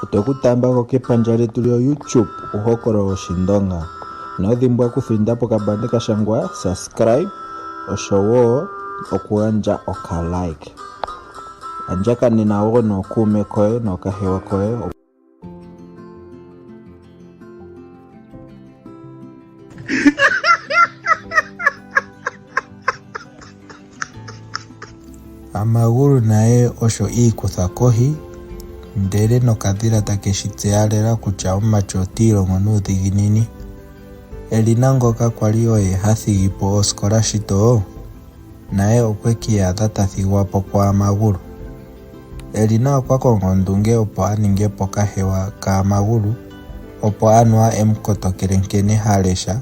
Otwe ku taamba ko kepandja lyetu lyo YouTube Uuhokololo wOshindonga. Ino dhimbwa okuthinda pokabande ka shangwa subscribe osho wo okugandja okalike. Andjakanena wo nookuume koye nookahewa koye. Amagulu naye osho i ikutha kohi ndele nokadhila take shi tseya lela kutya omumati oti ilongo nuudhiginini. Elina ngoka kwali oye ha thigi po osikola shito, naye okwe ki iyadha ta thigwa po kuAmagulu. Elina okwa kongo ondunge opo a ninge po kahewa kaAmagulu opo anuwa e mu kotokele nkene ha lesha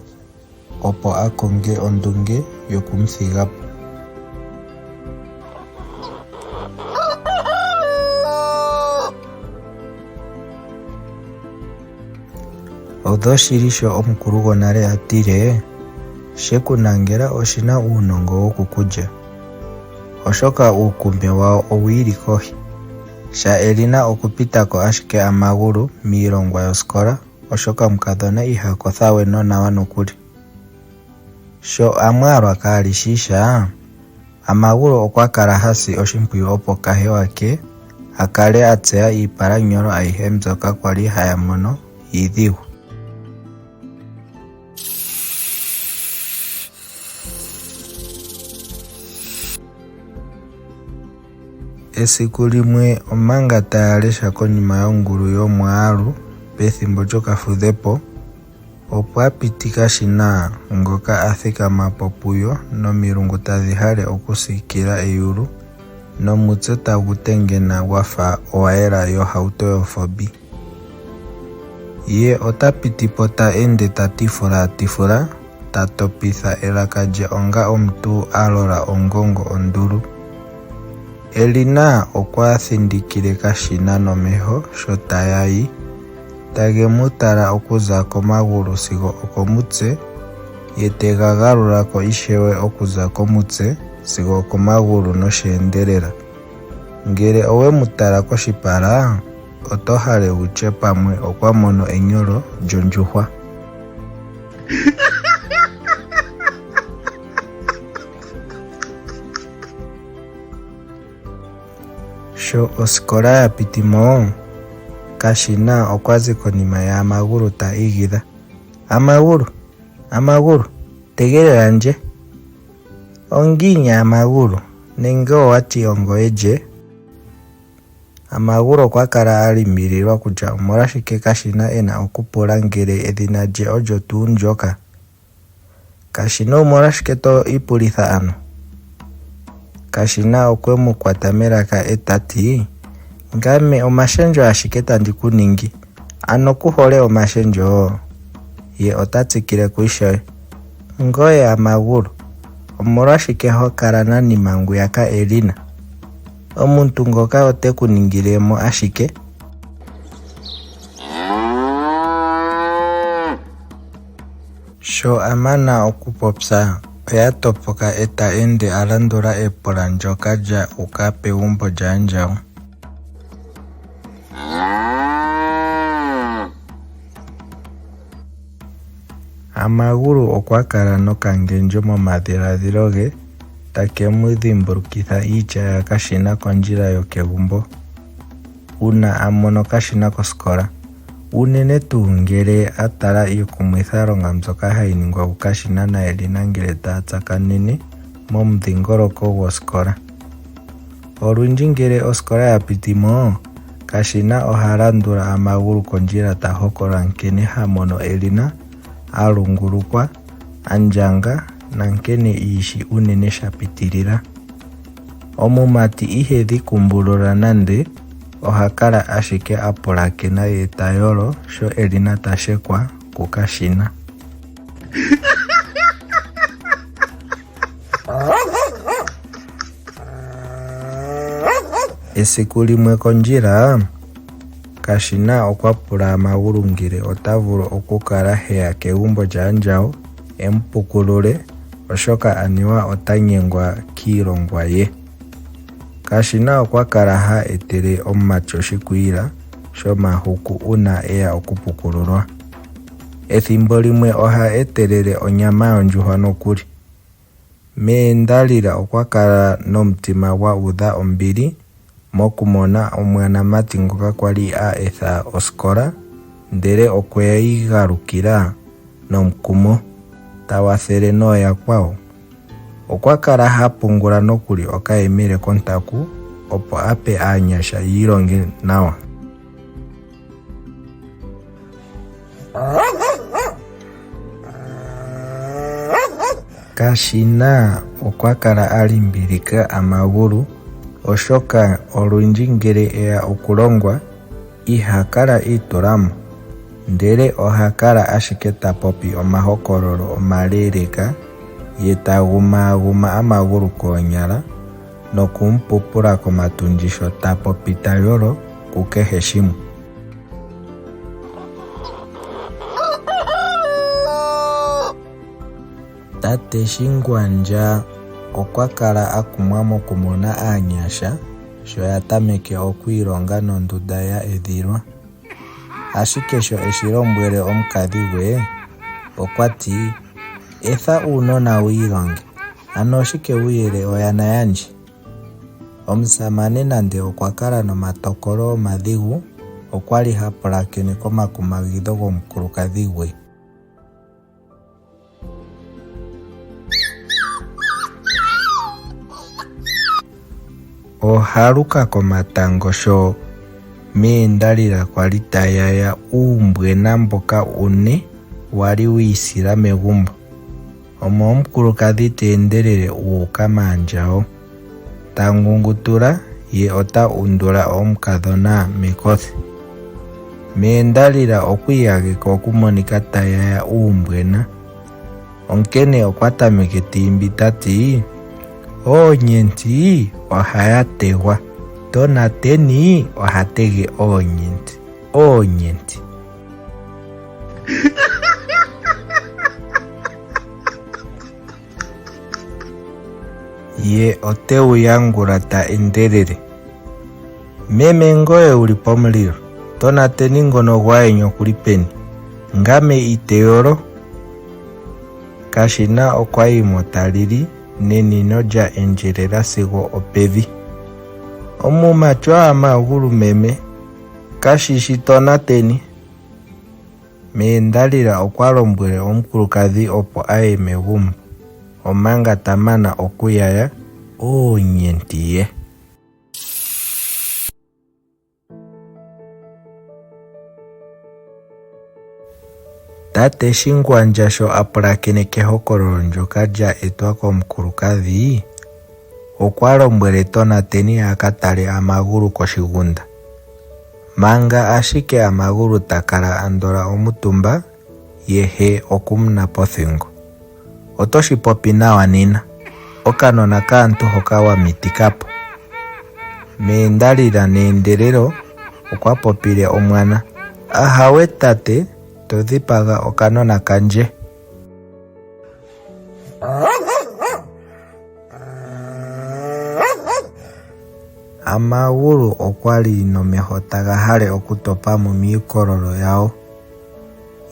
opo a konge ondunge yoku mu thiga po. Odhoshili sho omukulu gwonale a tile, She ku nangela oshi na uunongo woku ku lya. Oshoka uukumbe wawo owi ili kohi. Sha Elina okupita ko ashike amagulu miilongwa yosikola oshoka omukadhona iha kotha we nonawa nokuli. Sho Amwaalwa kaa li shi sha, Amagulu okwa kala ha si oshimpwiyu opo kahewa ke a kale a tseya iipalanyolo ayihe mbyoka kwali haya mono iidhigu. Esiku limwe omanga taya lesha konima yongulu yomwaalu pethimbo lyokafudhepo, opwa piti Kashina ngoka a thikama po puyo nomilungu tadhi hale okusiikila eyulu nomutse tagu tengena gwa fa owayela yohauto yoFobi. Ye ota piti po ta ende ta tifulaatifula, ta topitha elaka lye onga omuntu a lola ongongo ondulu. Elina okwa thindikile Kashina nomeho sho taya yi, tage mu tala okuza komagulu sigo okomutse, ye te ga galula ko ishewe okuza komutse sigo okomagulu nosheendelela. Ngele owe mu tala koshipala, Oto hale wu tye pamwe okwa mono enyolo lyondjuhwa. Sho osikola ya piti mo, Kashina okwa zi konima yaAmagulu ta igidha, Amagulu! Amagulu! Tegelela ndje! Ongiini Amagulu, nenge owa ti ongoye lye? Amagulu okwa kala a limbililwa kutya omolwashike Kashina e na okupula ngele edhina lye olyo tuu ndyoka. Kashina omolwashike to ipulitha ano? Kashina okwe mu kwata melaka e ta ti, Ngame omashendjo ashike tandi ku ningi, ano ku hole omashendjo? Ye ota tsikile ko ishewe, Ngoye Amagulu, omolwashike ho kala nanima ngwiyaka Elina? Omuntu ngoka ote ku ningile mo ashike? Sho a mana okupopya, oya topoka e ta ende a landula epola ndyoka lya uka pegumbo lyaandjawo. Amagulu okwa kala nokangendjo momadhiladhilo ge take mu dhimbulukitha iitya yaKashina kondjila yokegumbo uuna a mono Kashina kosikola, unene tuu ngele a tala iikumwithalonga mbyoka hayi ningwa kuKashina naElina ngele taya tsakanene momudhingoloko gwosikola. Olundji ngele osikola ya piti mo, Kashina oha landula Amagulu kondjila ta hokolola nkene ha mono Elina a lungulukwa, a ndjanga nankene i ishi unene sha pitilila. Omumati ihe dhi kumbulula nande, oha kala ashike a pulakena ye ta yolo sho Elina ta shekwa kuKashina. Esiku limwe kondjila, Kashina okwa pula Amagulu ngele ota vulu okukala he ya kegumbo lyaandjawo e mu pukulule oshoka aniwa ota nyengwa kiilongwa ye. Kashina okwa kala ha etele omumati oshikwiila. shomahuku una eya okupukululwa. Ethimbo limwe oha etelele onyama yondjuhwa nokuli. Mee Ndalila okwa kala nomutima gwa udha ombili mokumona omwanamati ngoka kwali a etha osikola ndele okweyi galukila nomukumo, ta wathele nooyakwawo. Okwa kala ha pungula nokuli okayemele kontaku opo a pe aanyasha yi ilonge nawa. Kashina okwa kala a limbilika Amagulu oshoka olundji ngele eya okulongwa iha kala iitulamo ndele oha kala ashike ta popi omahokololo omaleeleka ye ta gumaaguma Amagulu koonyala noku mu pupula komatundji sho ta popi ta yolo kukehe shimwe. Tate Shingwandja okwa kala a kumwa mokumona aanyasha sho ya tameke okwiilonga nondunda ya edhilwa. Ashike sho eshi lombwele omukadhi gwe, okwa ti, Etha uunona wu ilonge, ano oshike wu yele oyana yandje? Omusamane nande okwa kala nomatokolo omadhigu, okwa li ha pulakene komakumagidho gomukulukadhi gwe. Ohaluka komatango sho meeNdalila kwali ta yaya uumbwena mboka une wali wi isila megumbo. Omo omukulukadhi te endelele u uka maandjawo. Ta ngungutula ye ota undula omukadhona mekothi. MeeNdalila okwi iyageke okumonika ta yaya uumbwena, onkene okwa tameke ti imbi ta ti, Oonyenti ohaya tegwa, Tonateni oha tege oonyenti, oonyenti. Ye ote wu yangula ta endelele. Meme ngoye wu li pomulilo, tonateni ngono gwaayeni oku li peni? Ngame ite yolo. Kashina okwa yi mo ta lili nenino lya endjelela sigo opevi. Omumati gwaAmagulu meme, kashi shi tonateni. Meendalila okwa lombwele omukulukadhi opo a ye megumbo omanga ta mana okuyaya oonyenti ye. Tate Shingwandja sho a pulakene kehokololo ndyoka lya etwa komukulukadhi, okwa lombwele Tonateni a ka tale Amagulu koshigunda. Manga ashike Amagulu ta kala andola omutumba, ye he okumuna pothingo. Oto shi popi nawa nena. Okanona kaantu hoka wa mitika po. Meendalila neendelelo okwa popile omwana. Ahawe tate, to dhipaga okanona kandje. Amagulu okwa li nomeho taga hale okutopa mo miikololo yawo.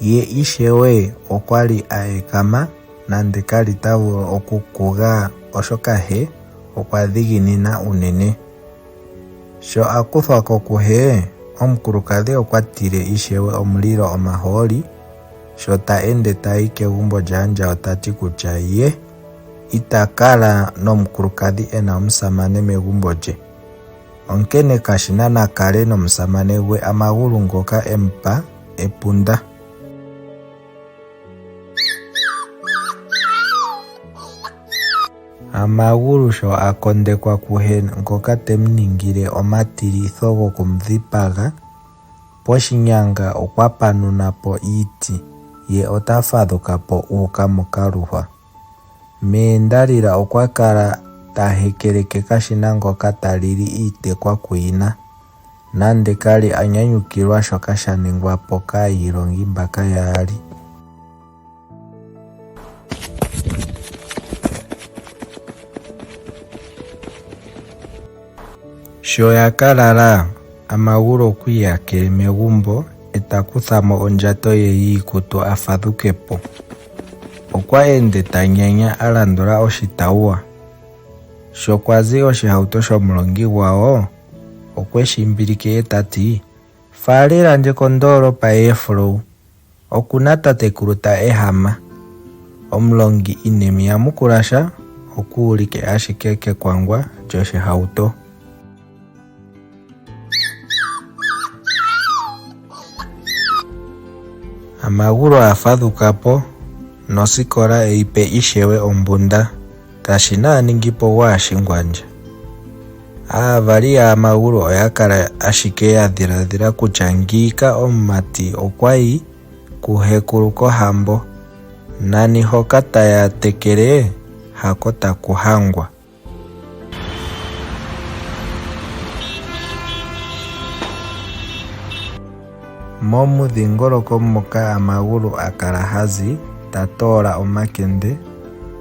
Ye ishewe okwa li a ekama nande ka li ta vulu okukuga oshoka he okwa dhiginina unene. Sho a kuthwa ko kuhe, omukulukadhi okwa tile ishewe omulilo omahooli sho ta ende ta yi kegumbo lyaandjawo ta ti kutya ye ita kala nomukulukadhi e na omusamane megumbo lye. Onkene Kashina na kale nomusamane gwe Amagulu ngoka e mu pa epunda. Amagulu sho a kondekwa kuhe ngoka te mu ningile omatilitho goku mu dhipaga, poshinyanga okwa panuna po iiti ye ota fadhuka po u uka mokaluhwa. Meendalila okwa kala ta hekeleke Kashina ngoka ta lili iitekwa kuyina, nande ka li a nyanyukilwa shoka sha ningwa po kaailongi mbaka yaali. Sho ya ka lala, Amagulu okwi iyakele megumbo e ta kutha mo ondjato ye yiikutu a fadhuke po. Okwa ende ta nyanya a landula oshitauwa. Sho kwa zi oshihauto shomulongi gwawo, okwe shi mbilike e ta ti, Faalela ndje kondoolopa yeEfrou. Oku na tatekulu ta ehama. Omulongi ine mu yamukula sha, oku ulike ashike kekwangwa lyoshihauto. Amagulu a fadhuka po, nosikola e yi pe ishewe ombunda. Kashina a ningi po gwaashingwandja. Aavali yaAmagulu oya kala ashike ya dhiladhila kutya ngiika omumati okwa yi kuhekulu kohambo, nani hoka taya tekele hako taku hangwa. Momudhingoloko moka Amagulu a kala ha zi ta toola omakende,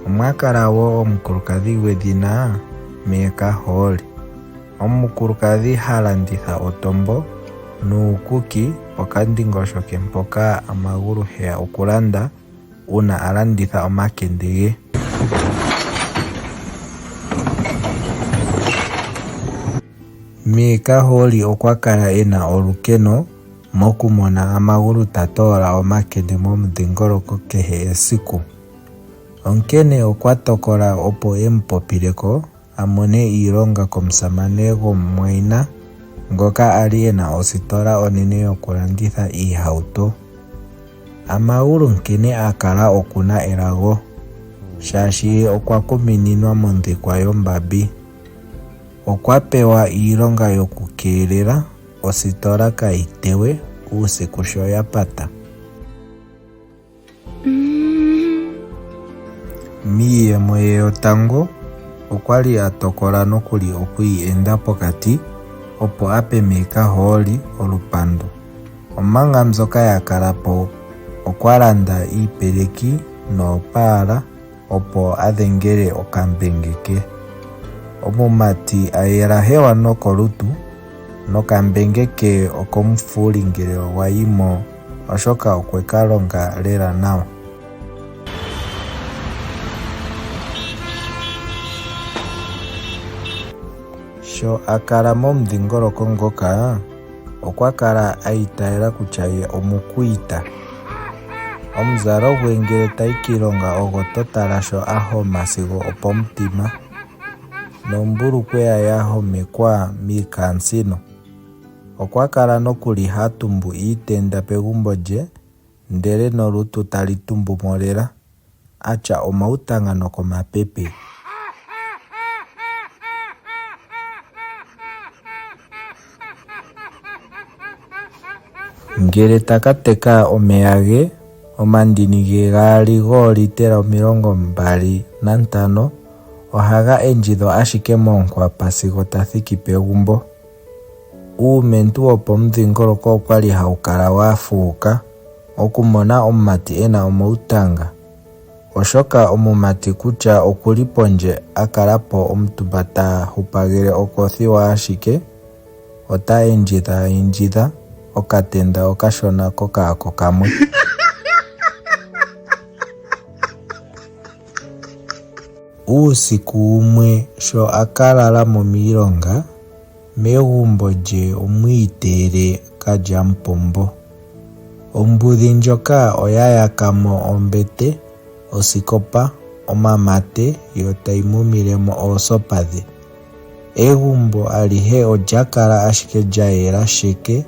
omwa kala wo omukulukadhi gwedhina Meekahooli. Omukulukadhi ha landitha otombo nuukuki pokandingosho ke mpoka Amagulu he ya okulanda uuna a landitha omakende ge. Meekahooli okwa kala e na olukeno mokumona Amagulu ta toola omakende momudhingoloko kehe esiku. Onkene okwa tokola opo e mu popile ko a mone iilonga komusamane gwomumwayina ngoka a li e na ositola onene yokulanditha iihauto. Amagulu nkene a kala oku na elago, shaashi ye okwa kumininwa mondhikwa yombambi. Okwa pewa iilonga yokukeelela ositola kayi tewe uusiku sho ya pata. Miiyemo ye yotango, okwa li a tokola nokuli oku yi enda pokati opo a pe Meekahooli olupandu. Omanga mbyoka ya kala po okwa landa iipeleki noopaala opo a dhengele okambenge ke. Omumati a yela hewa nokolutu, nokambenge ke okomufuuli ngele wa yi mo oshoka okwe ka longa lela nawa. Sho a kala momudhingoloko ngoka, okwa kala a itayela kutya ye omukwiita. Omuzalo gwe ngele ta yi kiilonga ogo to tala sho a homa sigo opomutima, nombulukweya ya homekwa miikansino. Okwa kala nokuli ha tumbu iitenda pegumbo lye ndele nolutu tali tumbu mo lela, a tya omautanga nokomapepe. Ngele ta ka teka omeya ge, omandini ge gaali goolitela 25 ohaga endjidhwa ashike moonkwapa sigo ta thiki pegumbo. Uumentu wopomudhingoloko okwali hawu kala wa fuuka okumona omumati e na omautanga, oshoka omumati kutya okuli pondje a kala po omutumba ta hupagele okothiwa ashike ota endjidha endjidha okatenda okashona kokaako kamwe. Uusiku wumwe sho a ka lala mo miilonga, megumbo lye omwi iteyele kalyamupombo. Ombudhi ndjoka oya yaka mo ombete, osikopa, omamate yo tayi mumile mo oosopa dhe. Egumbo alihe olya kala ashike lya yela sheke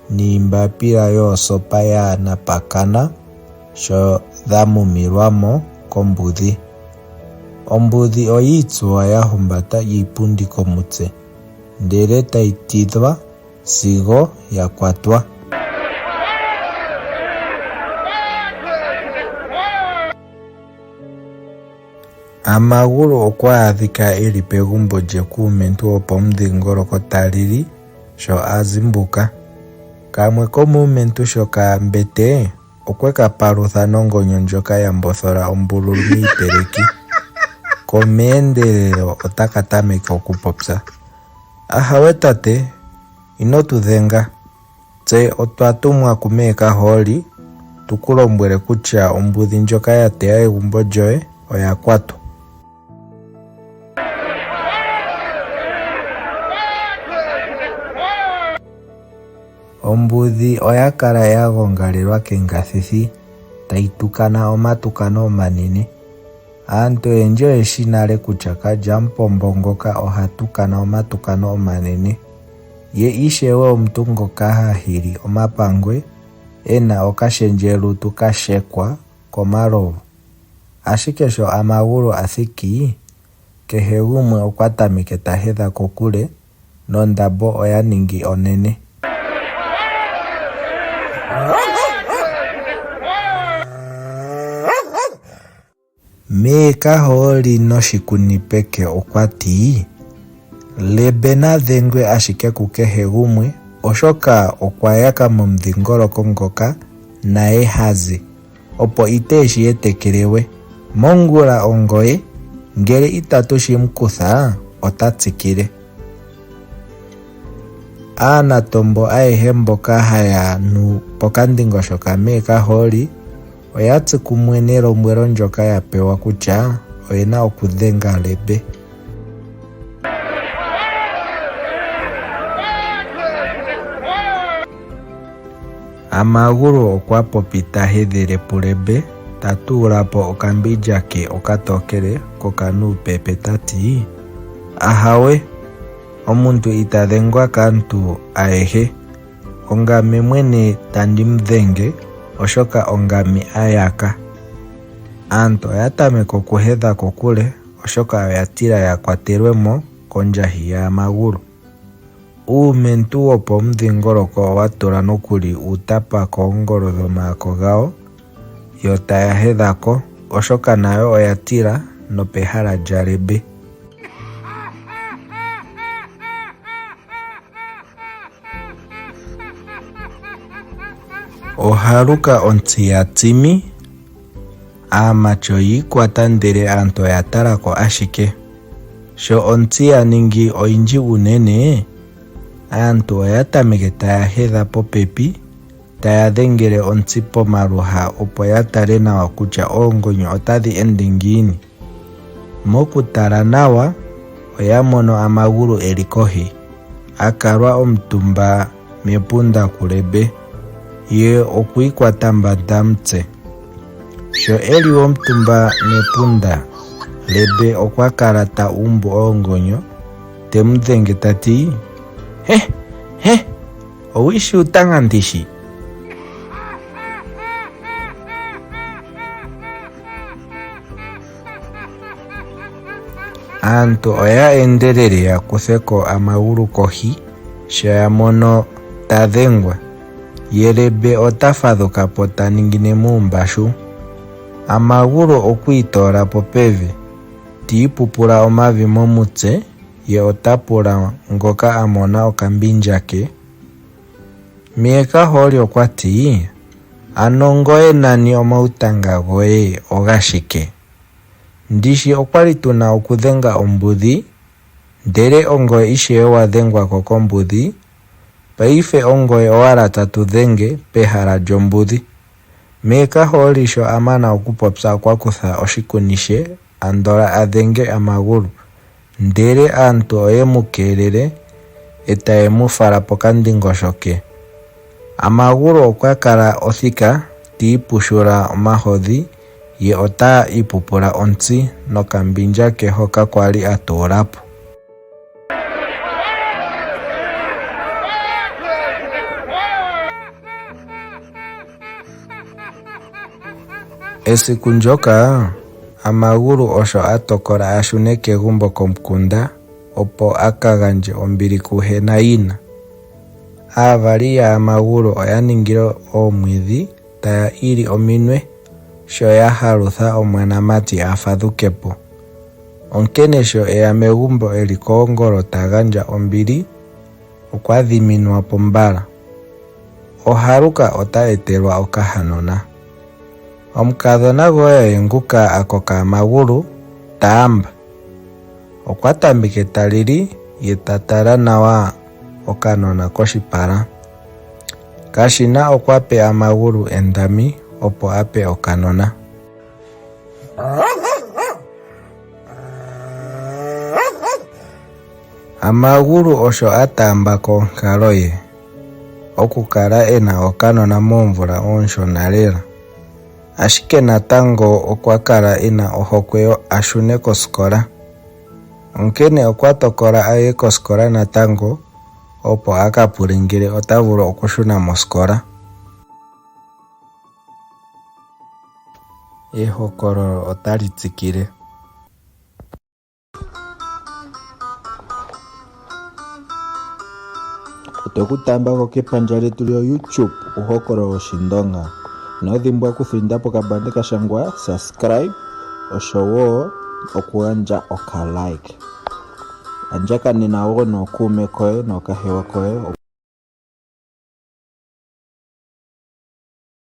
niimbapila yoosopa ya napakana sho dha mumilwa mo kombudhi. Ombudhi oyi itsuwa ya humbata iipundi komutse ndele tayi tidhwa sigo ya kwatwa. Amagulu okwa adhika e li pegumbo lye kuumentu wopomudhingoloko ta lili sho a zimbuka. Kamwe komuumentu sho ka mbete okwe ka palutha nongonyo ndjoka ya mbothola ombululu miipeleki. Ko meendelelo otaka tameke okupopya. Ahawe tate! Ino tu dhenga. Tse otwa tumwa kuMee Kahooli tu ku lombwele kutya ombudhi ndjoka ya teya egumbo lyoye oya kwatwa. Ombudhi oya kala ya gongalelwa kengathithi tayi tukana omatukano omanene. Aantu oyendji oye shi nale kutya kalyamupombo ngoka oha tukana omatukano omanene. Ye ishewe omuntu ngoka ha hili omapangwe e na okashendjelutu ka shekwa komalovu. Ashike sho Amagulu a thiki, kehe gumwe okwa tameke ta hedha kokule nondambo oya ningi onene. Mee Kahooli noshikuni peke okwa ti, Lebe na dhengwe ashike kukehe gumwe oshoka okwa yaka momudhingoloko ngoka naye ha zi, opo itee shi etekele we. Mongula ongoye, ngele itatu shi mu kutha ota tsikile. Aanatombo ayehe mboka haya nu pokandingosho ka mee Kahooli oya tsu kumwe nelombwelo ndyoka ya pewa kutya oye na okudhenga Lebe. Amagulu okwa popi ta hedhele puLebe ta tuula po okambindja ke okatokele kokanuupepe ta ti, Ahawe, omuntu ita dhengwa kaantu ayehe. Ongame mwene tandi mu dhenge, oshoka ongame a yaka. Aantu oya tameke okuhedha kokule, oshoka oya tila ya kwatelwe mo kondjahi yaAmagulu. Uumentu wopomudhingoloko owa tula nokuli uutapa koongolo dhomaako gawo, yo taya hedha ko, oshoka nayo oya tila nopehala lyaLebe. Ohaluka ontsi ya tsimi, aamati oyi ikwata ndele aantu oya tala ko ashike. Sho ontsi ya ningi oyindji unene, aantu oya tameke taya hedha popepi, taya dhengele ontsi pomaluha opo ya tale nawa kutya oongonyo otadhi ende ngiini. Mokutala nawa, oya mono Amagulu e li kohi, a kalwa omutumba mepunda kuLebe, ye okwiikwata mbandamutse. Sho e li omutumba mepunda, Lebe okwa kala ta umbu oongonyo, te mu dhenge ta ti, He! He! Owi shi utanga ndishi? Aantu oya endelele ya kuthe ko Amagulu kohi sho ya mono ta dhengwa. Ye Lebe ota fadhuka po ta ningine muumbashu. Amagulu okwi itoola po pevi, ti ipupula omavi momutse ye ota pula ngoka a mona okambindja ke. Miekahooli okwa ti, Ano ngoye nani omautanga goye ogashike? Ndishi okwali tu na okudhenga ombudhi, ndele ongoye ishewe wa dhengwa ko kombudhi, paife ongoye owala tatu dhenge pehala lyombudhi. Meekahooli sho a mana okupopya okwa kutha oshikuni she andola a dhenge Amagulu, ndele aantu oye mu keelele e taye mu fala pokandingosho ke. Amagulu okwa kala othika ti ipushula omahodhi ye ota ipupula ontsi nokambindja ke hoka kwali a tuula po. Esiku ndyoka Amagulu osho a tokola a shune kegumbo komukunda opo a ka gandje ombili kuhe nayina. Aavali yaAmagulu oya ningile oomwedhi taya ili ominwe sho ya halutha omwanamati a fadhuke po. Onkene sho e ya megumbo e li koongolo ta gandja ombili, okwa dhiminwa po mbala. Ohaluka ota etelwa okahanona. Omukadhona goye oye nguka a koka amagulu, taamba. Okwa tameke ta lili ye ta tala nawa. okanona koshipala. Kashina okwa pe Amagulu endami opo a pe okanona. Amagulu osho a taamba ko onkalo ye, okukala e na okanona moomvula oonshona lela. Ashike natango okwa kala e na ohokwe a shune kosikola. Onkene okwa tokola a ye kosikola natango opo a ka pule ngele ota vulu okushuna mosikola. Ehokololo otali tsikile. Otwe ku taamba ko kepandja lyetu lyoYouTube Uuhokololo wOshindonga. Ino dhimbwa okuthinda pokabande ka shangwa subscribe osho wo okugandja okalike. Andjakanena wo nookuume koye nookahewa koye.